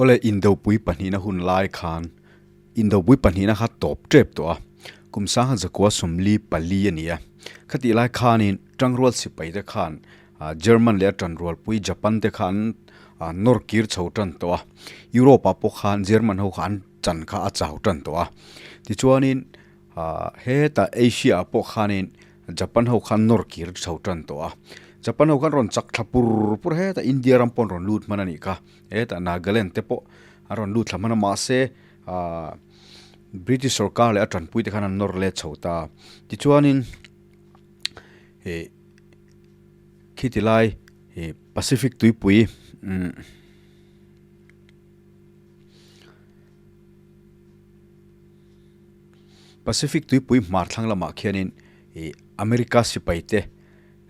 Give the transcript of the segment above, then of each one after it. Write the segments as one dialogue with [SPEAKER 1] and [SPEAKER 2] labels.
[SPEAKER 1] Awle, Indopui pahnihna hun lai khan Indopui pahnihna kha tawp tep tawh a, kum sangha zakua 44 a ni a. Khatih lai khanin Tangrual sipai te khan German leh a tanrualpui Japan te kha an nawr kir chho tan tawh a. Europe ah pawh khan German ho kha an chan kha a chau tan tawh a. Tichuanin hetah Asia ah pawh khanin Japan ho khan nawr kir chho tan tawh a. Japan ho khan rawn chak thla pur pur hetah India ram pawh an rawn lut hman a nih kha. Hetah Nagaland te pawh an rawn lut thla hman a mahse British sorkar leh a tanpui te khan an nawr let chho ta. Tichuanin ih khiti lai ih Pacific tuipui umm Pacific tuipui hmar thlang lamah khianin ih America sipai te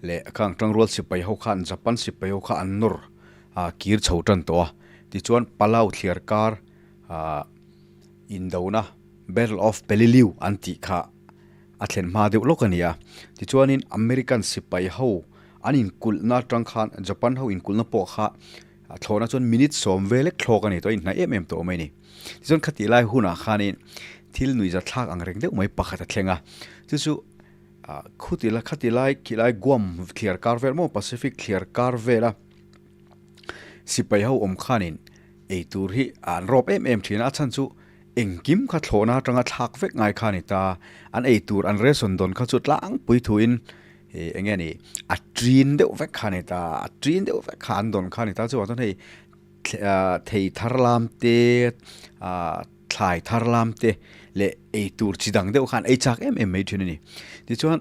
[SPEAKER 1] leh khang tangrual sipai ho khan Japan sipai ho kha an nawr ah kir chho tan tawh a tichuan Palau thliar kar ah indona Battle of Peleliu an tih kha a thlen hma deuh lawk a ni a tichuanin American sipai ho an inkulhna atang khan Japan ho inkulhna pawh kha a thlawhna chuan minute 10 vel lek thlawk a ni tawh a inhnaih em em tawh mai a ni tichuan khatih lai hunah khanin thil nuihza thlak ang reng deuh mai pakhat a thleng a chu chu ah khuti la khati lai khilai Guam thliar kar vel maw Pacific thliar kar vela sipai ho awm khanin eitur hi an rawp em em thin a a chhan chu engkim kha thlawhna atanga thlak vek ngai kha a ni ta an eitur an ration dawn kha chu tlangpui thuin ih eng nge ni a ṭin deuh vek kha a ni ta a ṭin deuh vek kha an dawn kha a ni ta chuvang chuan hei ah thei thar lam te ah thlai thar lam te leh eitur chi dang deuh khan ei chak em em mai thin a ni tichuan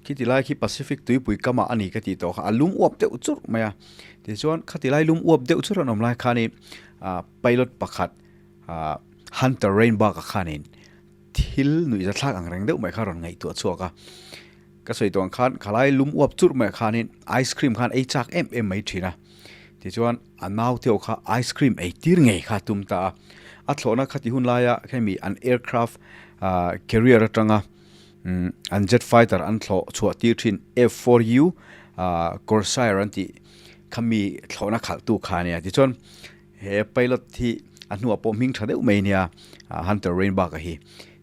[SPEAKER 1] khiti lai khi Pacific tuipui kamah a ni ka tih tawh kha a lum uap deuh churh mai a tichuan khati lai lum uap deuh churh an awm lai khanin ah pilot pakhat ah Hunter Rainbag-a khanin thil nuihza thlak ang reng deuh mai kha a rawn ngaihtuah chhuak a ka sawi tawh ang khan khalai lum uap churh mai khanin ice cream khan ei chak em em mai thin a tichuan a nau te ho kha ice cream ei tir ngei kha a tum ta a a thlawhna khati hun laia hemi an aircraft ah carrier atanga umm an jet fighter an thlawh chhuah tir thin F4U ah Corsair an tih khami thlawhna khalh tu kha a nia tichuan he pilot hi a hnuah pawh hming tha deuh mai a nia Hunter Rainbag-a hi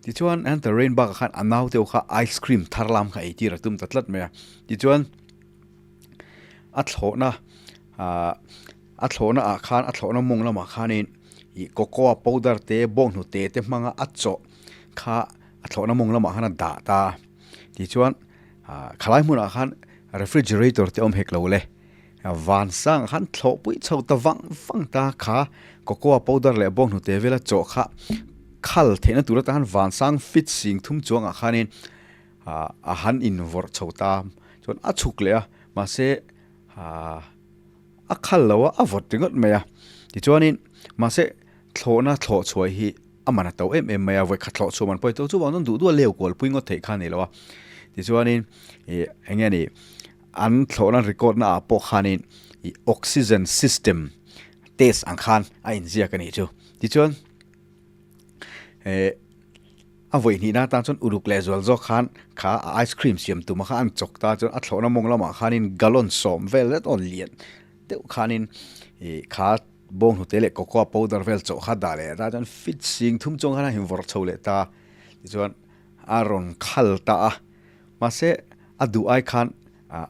[SPEAKER 1] tichuan Hunter Rainbag-a khan a nau te ho kha ice cream thar lam kha ei tir a tum ta tlat mai a tichuan a thlawhna ah a thlawhna ah khan a thlawhna mawng lamah khanin ih cocoa powder te bawnghnute te hmanga a chawh kha a thlawhna mawng lamah khan a dah ta a tichuan ah khalai hmunah khan refrigerator te awm hek lo le van sang ah khan thlawh pui chho ta vang vang ta kha cocoa powder leh bawnghnute vela chawh kha khal theihna tur atan khan van sang fit sing thum chuangah khanin ah a han invawrh chho ta chuan a chhuk leh a mahse ah a khal lo a a vawt ringawt mai a tichuanin mahse thlawhna thlawh chhuah hi a man a to em em mai a vawikhat thlawh chhuah man pawh hi to chuvang chuan duh duh a leu kual pui ngawt theih kha a ni lo a tichuanin ih eng nge ni an thlawhna record na ah pawh khanin ih oxygen system test ang khan a inziak a nih chu tichuan eh A vawi hnihna atan chuan uluk leh zual zawk khan kha a ice cream siam tuma kha an chawk ta chuan a thlawhna mawng lamah khanin gallon 10 vel zet awn lian deuh khanin ih kha bawnghnute leh cocoa powder vel chawh kha dah leh ta chuan fit sing thum chuang khan a invawrh chho leh ta tichuan a rawn khal ta a mahse a duh ai khan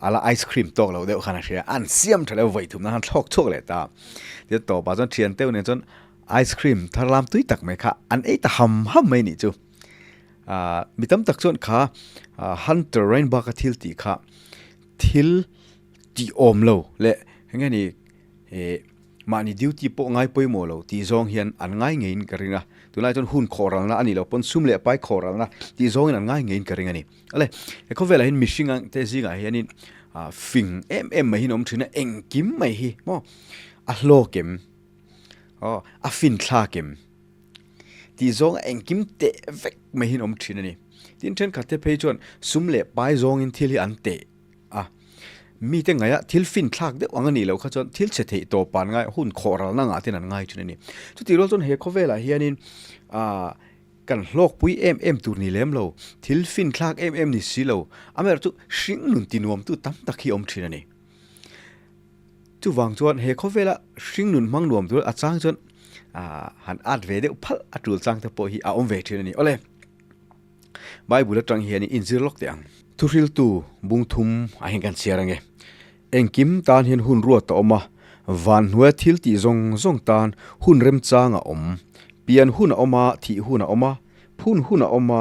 [SPEAKER 1] a la ice cream tawk lo deuh khan a hria an siam tha leh vawi thumna khan thlawk chhuak leh ta tichuan tawpah chuan thian teuh nen chuan Ice cream thar lam tui tak mai kha an ei ta ham ham mai nih chu. Ah, mi tam tak chuan kha Hunter Rainbag a thil tih kha thil tih awm lo leh eng nge ni eh mahni duty pawh ngai pawimawh lo tih zawng hian an ngai ngeiin ka ring a. Tunlai chuan hun khawhralna a nih loh pawn sum leh pai khawhralna tih zawngin an ngai ngeiin ka ring a ni. Ale, he khawvelah hian mihring ang te zingah hianin fing em em mai hi an awm thin a, engkim mai hi maw a hlawk em? Aw, a fin thlak em? Tih zawng a engkim teh vek mai hian awm thin a ni. Tin, thenkhat te phei chuan sum leh pai zawngin thil hi an teh a. Mite ngaia thil fin thlak deuh ang a nih loh kha chuan thil chhe theih tawp an ngai, hun khawh ralna ngah ten an ngai thin a ni. Chutih rual chuan he khawvelah hianin ah kan hlawkpui em em tur ni lem lo, thil fin thlak em em ni si lo, amaherawhchu hringnun tinuamtu tam tak hi awm thin a ni. Chuvang chuan he khawvela hringnun hmang nuam tur a chang chuan Han at ve deuh phalh a tul chang te pawh hi a awm ve thin a ni. Awle, Bible atang hian inzir lawk teh ang. Thuhriltu bung thum ah hian kan chhiar ange. Engkim tan hian hun ruat a awm a, van hnuaia thil tih zawng zawng tan hun remchang a awm. Pian hun a awm a, thih hun a awm a, phun hun a awm a,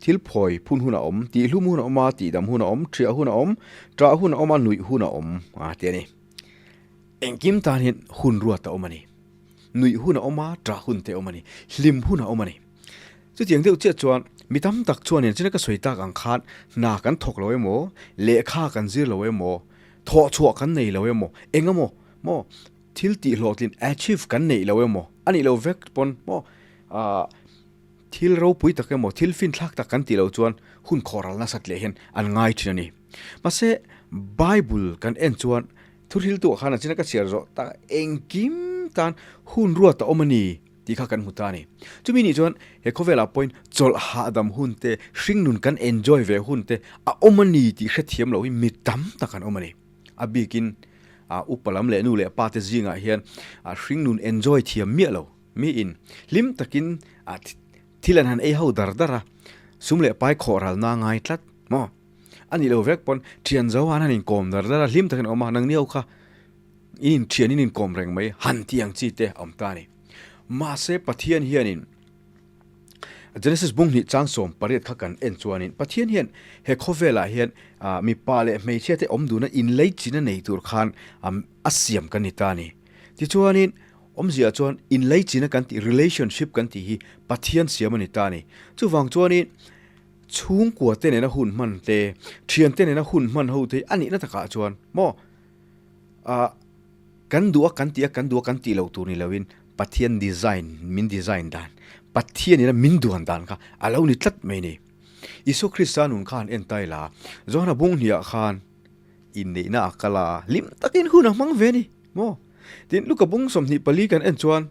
[SPEAKER 1] thil phawi phun hun a awm, tihhlum hun a awm a, tihdam hun a awm, ṭhiah hun a awm, ṭah hun a awm a, nuih hun a awm a ti a ni. Engkim tan hian hun ruat a awm a ni. Nuih hun a awm a, ṭah hun te a awm a ni. Hlim hun a awm a ni. Chutiang deuh chiah chuan mi tam tak chuan enchina ka sawi tak ang khan hna kan thawk lo emaw, lehkha kan zir lo emaw, thawhchhuah kan nei lo emaw, eng emaw maw thil tih hlawhtlin, achieve, kan neih lo emaw, a nih lo vek pawn maw ah thil ropui tak emaw, thil finthlak tak kan tih loh chuan hun khawhral nasat leh hian an ngai thin a ni. Mahse Bible kan en chuan Thuhriltuah khan a china ka chhiar zawh tak engkim tan hun ruat a awm a ni tih kha kan hmu ta a ni. Chumi nih chuan he khawvelah pawhin chawlh hahdam hun te, hringnun kan enjoy ve hun te a awm a ni tih hrethiam loh hi mi tam tak an awm a ni. A bikin upa lam leh nu leh pa te zingah hian hringnun enjoy thiam miah lo miin hlim takin thil an han ei ho dar dar a, sum leh pai khawh ralna ngai tlat maw? A nih lo vek pawn thian zo han han inkawm dar dar a, hlim takin a awm a, nangni ho kha in inthian in inkawm reng mai han tih ang chi te a awm ta a ni. Mahse Pathian hianin Genesis bung hnih 8 kha kan en chuanin Pathian hian he khawvelah hian mipa leh hmeichhia te awm duna inleichina nei tur khan a siam kan ni ta a ni. Tichuanin awmzia chuan inleichina kan tih relationship kan tih hi Pathian siam a ni ta a ni. Chuvang chuanin Chhungkua te nena hun hman te, thian te nena hun hman ho te hi a nihna takah chuan maw ah kan duh a kan tih a kan duh a kan tih loh tur ni loin Pathian design min design dan Pathian ina min duan dan kha a lo ni tlat mai ni. Isua Krista nun kha han en ta ila Johana bung hniah khan inneihna a kal a hlim takin hun a hmang ve a ni maw. Tin Luka bung 24 kan en chuan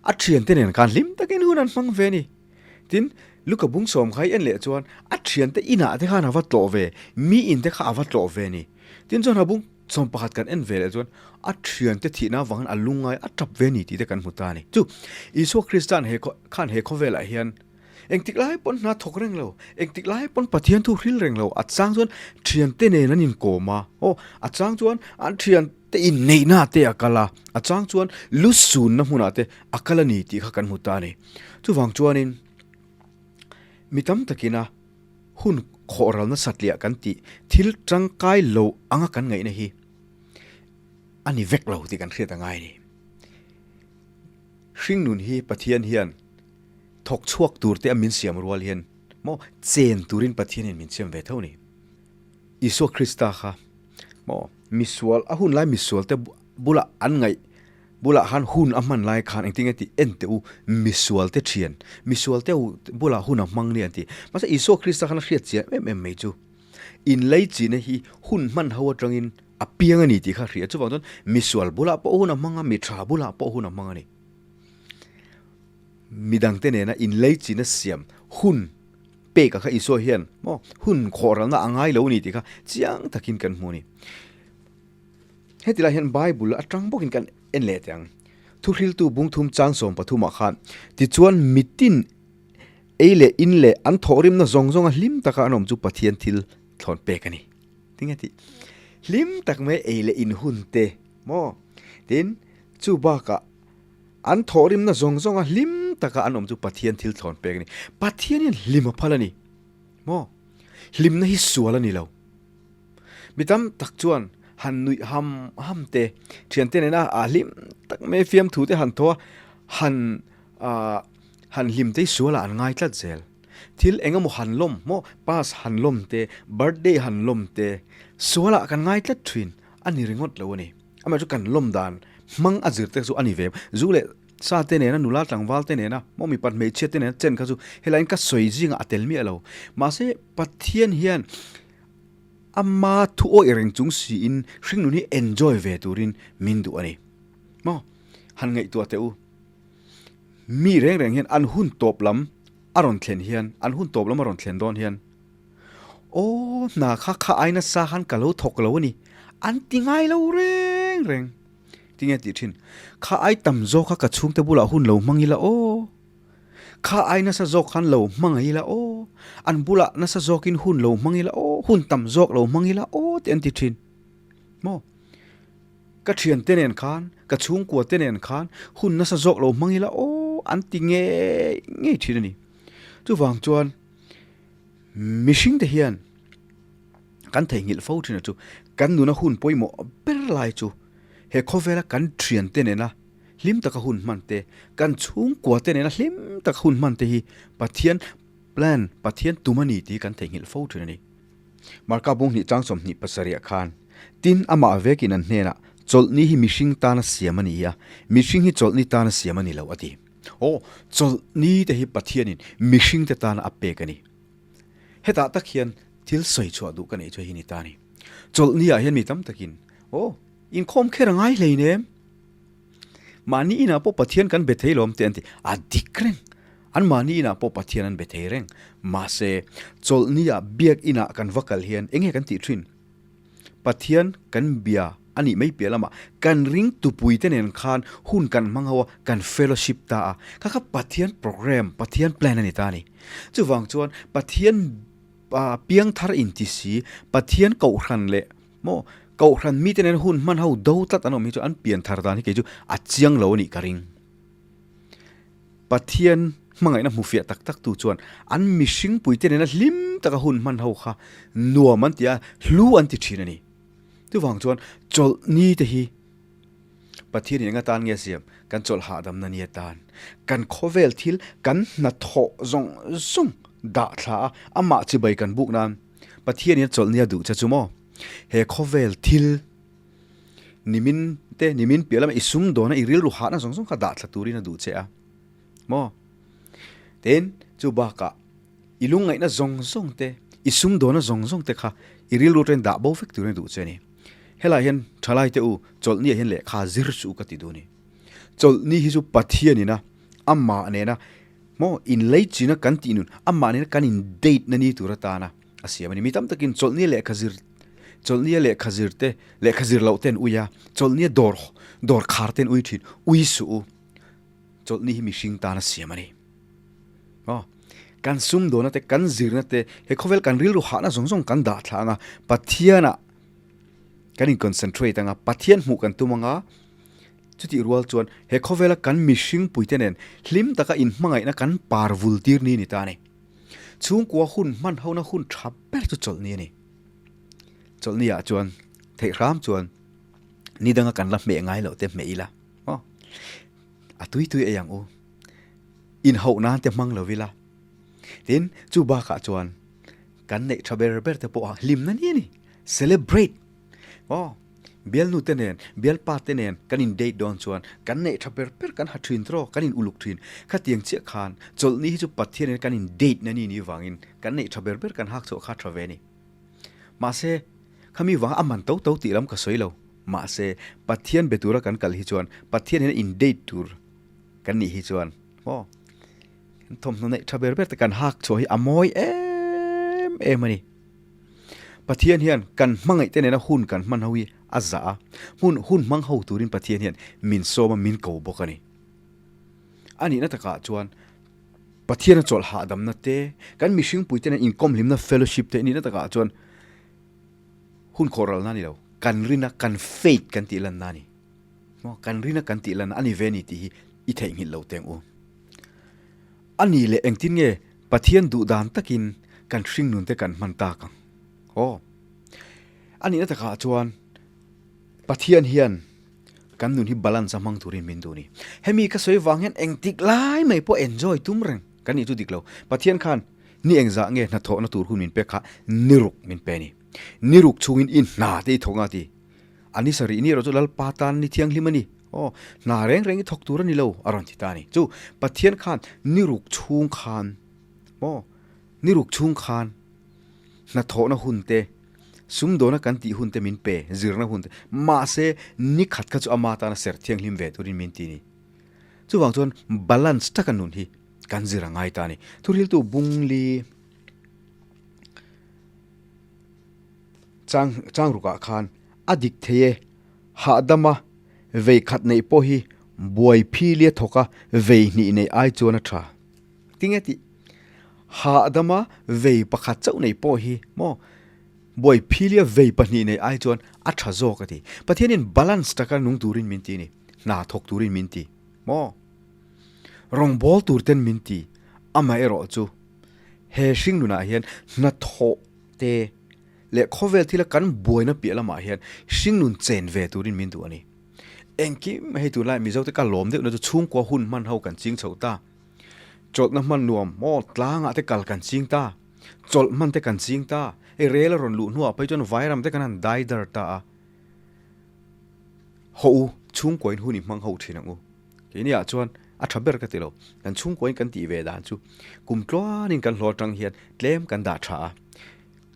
[SPEAKER 1] a thiante nen khan hlim takin hun an hmang ve a ni. Tin, Luka bung sawm kha i en leh chuan a thiante inah te khan a va tlawh ve, mi in te kha a va tlawh ve a ni. Tin chuan a bung sawm pakhat kan en ve leh chuan a thiante thihna avangin a lungngai a tap ve a ni tih te kan hmu ta a ni. Chu Isua Krista'n he khan he khawvelah hian engtik lai pawn hna thawk reng lo, engtik lai pawn Pathian thu hril reng lo, a chang chuan thiante nen an inkawm a, aw a chang chuan an thian te inneihna te a kal a, a chang chuan lu sunna hmunah te a kal a ni tih kha kan hmu ta a ni. Chuvang chuanin mi tam takina hun khawhralna satliah kan tih thil tangkai lo anga kan ngaihna hi a ni vek lo tih kan hriat a ngai a ni. Hringnun hi Pathian hian thawk chhuak tur te a min siam rual hian maw chen turin Pathianin min siam ve tho a ni. Isua Krista kha maw misual a hun lai misual te bulah an ngaih bulah khan hun a hman lai khan engtin nge tih en teh u misual te thian misual te bulah hun a hmang ni an ti mahse Isua Krista khan a hriat chian em em mai chu inleichina hi hun hman ho atangin a piang a ni tih kha a hria chuvang chuan misual bulah pawh hun a hmang a mi tha bulah pawh hun a hmang a ni midangte nena inleichina siam hun Peka kha Isua hian maw hun khawhralna a ngai lo a ni tih kha chiang takin kan hmu a ni. Heti lai hian Bible atang bawkin kan en leh teh ang. Thuhriltu bungthum chang 13 ah khan tichuan mitin ei leh in leh an thawhrimna zawng zawnga hlim taka an awm chu Pathian thil thlawn pek a ni. Tinge tih? Hlim tak mai ei leh in hun te maw? Tin, chu bakah An thawhrimna zawng zawnga hlim taka an awm chu Pathian thil thlawn pek a ni. Pathian hian hlim a phal a ni. Maw? Hlimna hi sual a ni lo. Mi tam tak chuan han nuih ham ham te, thiante nena a hlim tak mai fiamthu te han thaw a, han han hlim te hi sualah an ngai tlat zel. Thil eng emaw han lawm maw? Pass han lawm te, birthday han lawm te, sualah kan ngai tlat thin a ni ringawt lo a ni. Amah chu kan lawm dan hmang a zir te chu a ni ve. Zu leh sa te nena, nula tlangval te nena, maw mipat hmeichhia te nena chen kha chu helaiin ka sawi zingah a tel miah lo. Mahse Pathian hian ama thu awih reng chung siin hringnun hi enjoy ve turin min duh a ni. Maw? Han ngaihtuah teh u. Mi reng reng hian an hun tawp lam a rawn thlen hian, an hun tawp lam a rawn thlen dawn hian, Aw, hna kha kha ai nasa khan ka lo thawk lo a ni, an ti ngai lo reng reng. Tinge tih thin? Kha ai tam zawk kha ka chhungte bulah hun lo hmang ila aw. Kha ai nasa zawk khan lo hmang ila aw. An bulah nasa zawkin hun lo hmang ila aw, hun tam zawk lo hmang ila aw tih an ti thin. Maw? Ka thiante nen khan, ka chhungkua te nen khan hun nasa zawk lo hmang ila aw an ti ngei ngei thin a ni. Chuvang chuan mihring te hian kan theihnghilh fo thin a chu kan nuna hun pawimawh ber lai chu he khawvela kan thiante nena hlim taka hun hman te, kan chhungkua te nena hlim taka hun hman te hi Pathian plan, Pathian tum a ni tih hi kan theihnghilh fo thin a ni. Marka bung hnih chang 27 ah khan, Tin, amah vekin an hnenah, Chawlhni hi mihring tana siam a ni a, mihring hi chawlhni tana siam a ni lo, a ti. Aw, chawlhni te hi Pathianin mihringte tana a pek a ni. Hetah tak hian thil sawi chhuah duh ka neih chu hei ni ta a ni. Chawlhni ah hian mi tam takin, Aw, inkhawm kher a ngai hleinem. Mahni inah pawh Pathian kan be thei lawm teh an ti. A dik reng. An mahni inah pawh Pathian an be thei reng. Mahse, chawlhnia biak inah kan va kal hian eng nge kan tih thin? Pathian kan bia a nih mai piah lamah kan ring tupuite nen khan hun kan hmang ho a, kan fellowship ta a. Kha kha Pathian program, Pathian plan a ni ta a ni. Chuvang chuan Pathian piangthar inti si, Pathian kohhran leh Maw? Kohhran mite nen hun hman ho do tlat an awm hi chu an pian thar dan hi kei chu a chiang lo a nih ka ring. Pathian hmangaihna hmu fiah tak tak tu chuan an mihring puite nena hlim taka hun hman ho kha nuam an ti a, hlu an ti thin a ni. Chuvang chuan chawlhni te hi Pathian in eng atan nge a siam? Kan chawlh hahdamna ni atan. Kan khawvel thil, kan hnathawh zawng zawng dah thla a, amah chibai kan buk nan Pathian in a chawlh nia duh che chu maw? He khawvel thil nimin te, nimin piah lama i sum dawna i rilru hahna zawng zawng kha dah thla turin a duh che a maw? Tin, chu bakah i lungngaihna zawng zawng te, i sum dawna zawng zawng te kha i rilru atangin dah bo vek turin a duh che a ni. Helaiah hian thalai te u, chawlhniah hian lehkha zir chu ka ti duh a ni. Chawlhni hi chu Pathian ina amah nena Maw inleichina kan tih nun, amah nena kan in date na ni tur atana a siam a ni. Mi tam takin chawlhnia lehkha zir, chawlhnia lehkha zir te, lehkha zir loh te an ui a, chawlhnia dawr, dawr khar te an ui thin. Ui suh u, chawlhni hi mihring tana siam a ni. Maw kan sumdawna te, kan zirna te, he khawvel kan rilru hahna zawng zawng kan dah thla anga, Pathianah kan in concentrate anga, Pathian hmuh kan tum anga, Chutih rual chuan he khawvela kan mihring puite nen hlim taka inhmangaihna kan par vul tir ni ni ta a ni. Chhungkua hun hman hona hun tha ber chu chawlhni a ni. Chawlhni ah chuan theih hram chuan ni danga kan la hmeh ngai loh te hmeh ila aw a tui tui ei ang u. Inhauh nan te hmang lo ila. Tin, chu bakah chuan kan neih tha ber ber te pawh hlimna ni a ni. Celebrate aw. Bialnu te nen, bialpa te nen kan in date dawn chuan kan neih tha ber ber kan ha thin tawh, kan in uluk thin. Khatiang chiah khan chawlhni hi chu Pathian nen kan in date na ni ni vangin kan neih tha ber ber kan hak chhuah kha tha ve a ni. Mahse, khami vanga a man to to tih lam ka sawi lo. Mahse, Pathian be tura kan kal hi chuan Pathian nena in date tur kan nih hi chuan maw kan thawmhnaw neih tha ber ber te kan hak chhuah hi a mawi em em a ni. Pathian hian kan hmangaih te nena hun kan hman ho hi a zah a, hmun hun hmang ho turin Pathian hian min sawm a, min ko bawk a ni. A nihna takah chuan Pathian a chawlh hahdamna te, kan mihringpui te nen inkawmhlimna fellowship te nihna takah chuan hun khawhralna a ni lo, kan rina kan faith kan tih lanna a ni. Maw kan rina kan tih lanna a ni ve a ni tih hi i theihnghilh lo teng u. A nih leh engtin nge Pathian duh dan takin kan hringnun te kan hman tak ang? Aw. A nihna takah chuan Pathian hian kan nun hi balance a hmang turin min duh a ni. Hemi ka sawi vang hian engtik lai mai pawh enjoy tum reng kan nih chu dik lo. Pathian khan ni engzah nge hnathawhna tur hun min pek kha ni ruk min pe a ni. Ni ruk chhungin i hna te i thawk ang a ti. A ni sarih ni erawh chu Lalpa tan ni thianghlim a ni. Aw, hna reng reng i thawk tur a ni lo, a rawn ti ta a ni. Chu Pathian khan ni ruk chhung khan, aw, ni ruk chhung khan hnathawhna hun te, sumdawna kan tih hun te min pe, zirna hun te, mahse ni khat kha chu ama tana ser thianghlim ve turin min ti a ni. Chuvang chuan balance taka nun hi kan zir a ngai ta a ni. Thuriltu Bungli. Chang changrukah khan a dik thei e, hahdama Vei khat neih pawh hi buai philia thawka vei hnih neih ai chuan a tha. Tinge tih? Hahdama vei pakhat chauh neih pawh hi maw buai philia vei pahnih neih ai chuan a tha zawk a ti. Pathianin balance taka nung turin min ti a ni, hna thawk turin min ti maw? Rawngbâwl tur ten min ti, amaherawh chu he hringnunah hian hnathawh te leh khawvel thila kan buaina piah lamah hian hringnun chen ve turin min duh a ni. Engkim hei tunlai Mizote ka lawm deuhna chu chhungkua hun hman ho kan ching chho ta. Chawlhna hman nuam maw tlangah te kal kan ching ta, chawlh hman te kan ching ta, hei rel a rawn luh hnuah phei chuan vairam te kan han dai dar ta a. Haw u, chhungkuain hun i hmang ho thin ang u. Keiniah chuan a tha ber ka ti lo. Kan chhungkuain kan tih ve dan chu kum tluanin kan hlawh atang hian tlem kan dah tha a.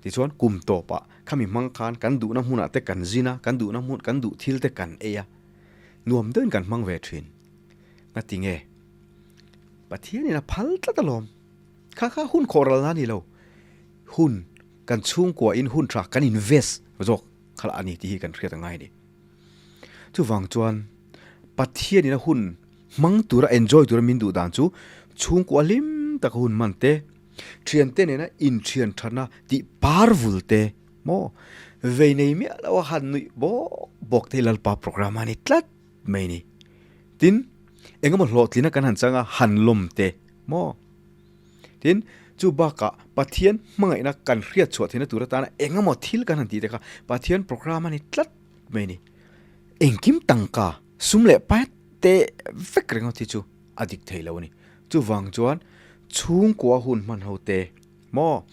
[SPEAKER 1] Tichuan kum tawpah khami hmang khan kan duhna hmunah te kan zin a, kan duhna hmun, kan duh thil te kan ei a. Nuam deuhin kan hmang ve thin. Ngati nge? Pathianin a phal tlat alawm. Kha kha hun khawh ralna a ni lo. Hun, kan chhungkuain hun tha kan invest zawk kha lah a ni tih hi kan hriat a ngai a ni. Chuvang chuan Pathianin a hun hmang tura enjoy tura min duh dan chu chhungkua hlim taka hun hman te, thiante nena inthian thatna tih par vul te maw vei nei miah lo a han nuih bawk bawk te hi Lalpa programme a ni tlat mai ni. Tin, engemaw hlawhtlina kan han chang a han lawm te maw. Tin, chu bakah Pathian hmangaihna kan hriat chhuah theihna tur atana engemaw thil kan han tih te kha Pathian programme a ni tlat mai ni. Engkim tangka, sum leh pai te vek ringawt hi chu a dik thei lo a ni. Chuvang chuan chhungkua hun hman ho te maw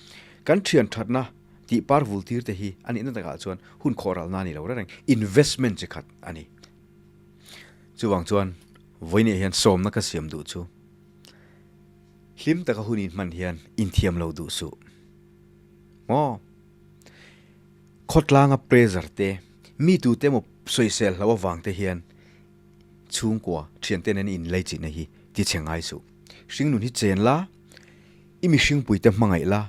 [SPEAKER 1] kan thian thatna tih par vul tir te hi a nihna takah chuan hun khawh ralna a ni lo reng reng, investment chi khat a ni. Chuvang chuan vawiinah hian sawmna ka siam duh chu. Hlim taka hun inhman hian inthiam lo duh suh. Maw? Khawtlanga pressure te, mi tute emaw sawisel hlo avang te hian chhungkua thiante nen inleichihna hi ti chhe ngai suh. Hringnun hi chen la, i mihringpuite hmangaih la,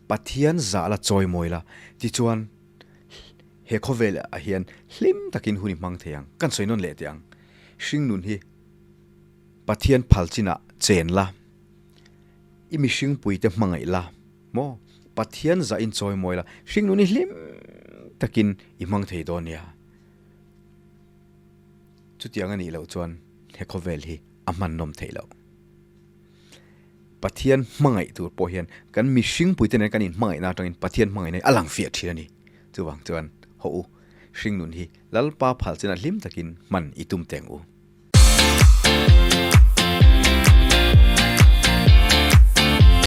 [SPEAKER 1] Pathian zah la chawimawi la, tichuan he khawvel ah hian hlim takin hun i hmang thei ang. Kan sawi nawn leh teh ang. Hringnun hi. Pathian phal chinah chen la, i mihringpuite hmangaih la maw? Pathian zah in chawimawi la, hringnun i hlim takin i hmang thei dawn nia. Chutiang a nih loh chuan he khawvel hi a hmannawm theih loh. Pathian hmangaih tur pawh hian kan mihringpuite nen kan inhmangaihna atangin Pathian hmangaihna hi a lang fiah thin a ni. Chuvang chuan haw u, hringnun hi Lalpa phal chinah hlim takin hman i tum teng u.